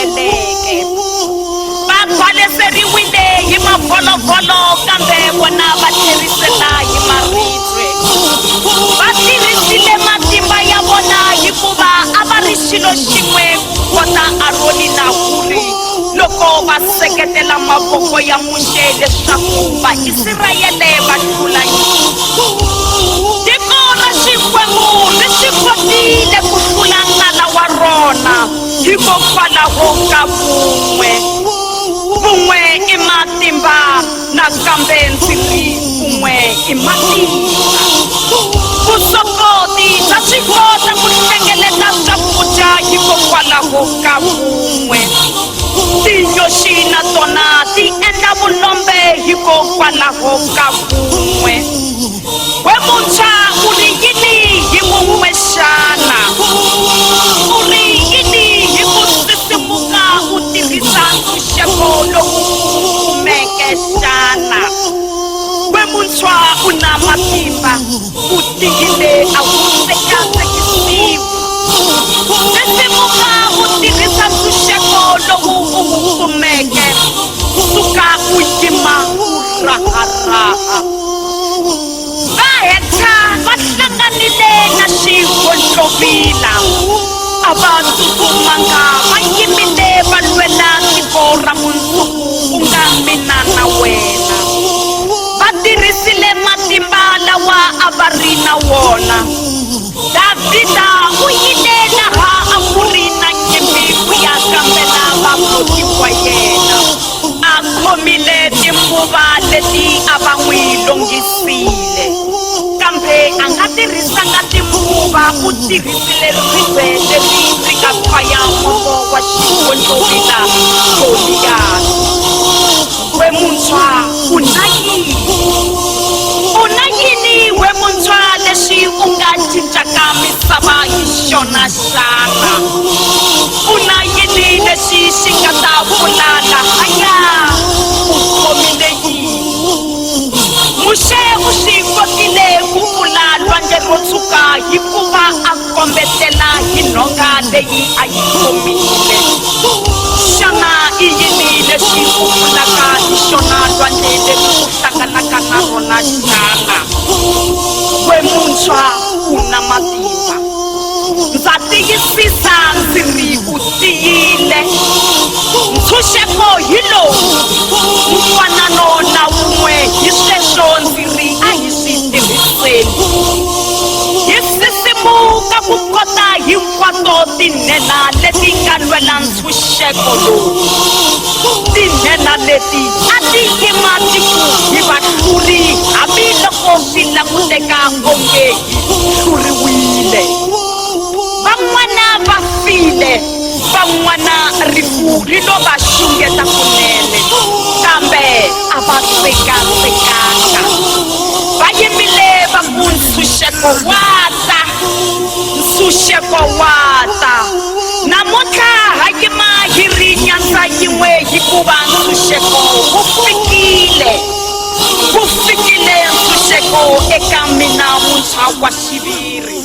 faneleke. Va baleseriwile hi mavholovholo kambe vona va tlherisela hi maribye. Va tirhisile matimba ya vona hikuva a va ri xilo xin'we ku kota Aroni na Huri loko va seketela mavoko ya Muxe leswaku Vaisrayele va hlula nyimpi. Tiko ra Xikwembu ri swi kotile ku hlula nala wa rona hikokwalaho ka vun'we. Vun'we i matimba nakambe ndzi ri vun'we i matimba. Vusokoti bya swi kota ku hlengeleta swakudya hikokwalaho ka vun'we. Tinyoxi na tona ti endla vulombe hikokwalaho ka vun'we. We muntshwa u ri yini hi vun'we xana? U ri yini hi ku sisimuka u tirhisa ntshunxeko lowu u wu kumeke xana? We muntshwa u na matimba, u tiyile a wu tsekatsekisiwi. Sisimuka u tirhisa ntshunxeko lowu u wu kumeke, suka u yima u raharaha. Va heta va hlanganile na xihontlovila. A va tsutsumanga, va yimile va lwela tiko ra mundzuku ku nga mina na wena. Va tirhisile matimba lawa a va ri na wona. Davhida u yile laha a ku ri na nyimpi ku ya kambela vabuti wa yena. A khomile timbuva leti a va n'wi longisile. Kambe a nga tirhisanga timbuva, u tirhisile ribye leri ri nga faya mombo wa xihontlovila Goliyati. We muntshwa, u na yini? U na yini we muntshwa lexi u nga cincaka misava hi xona xana? U na yini lexi xi nga ta pfula lahaya? U khomile yini? Muxe u swi kotile ku pfula Lwandle ro Tshwuka hikuva a kombetela hi nhonga leyi a yi khomile. Xana i yini lexi u pfulaka hi xona lwandle leri u hlanganaka na rona xana? We muntshwa u na matimba. Ndza tiyisisa ndzi ri u tiyile. Ntshunxeko hi lowu, ntwanano na wun'we, hi sweswo ndzi ri a hi swi tirhiseni. Hi sisimuka ku kota hinkwato tinhenha leti nga lwela ntshunxeko lowu. Tinhenha leti a ti yima ti ku hi vahluri hambiloko swi languteka onge hi hluriwile. Van'wana va file, van'wana rifu ri lo va xungeta kunene, kambe a va tsekatsekanga. Va yimile va ku ntshunxeko wa ta, ntshunxeko wa ta. Namuntlha ha yima hi ri nyandza yin'we hikuva ntshunxeko wu fikile. Wu fikile ntshunxeko eka mina muntshwa wa xiviri.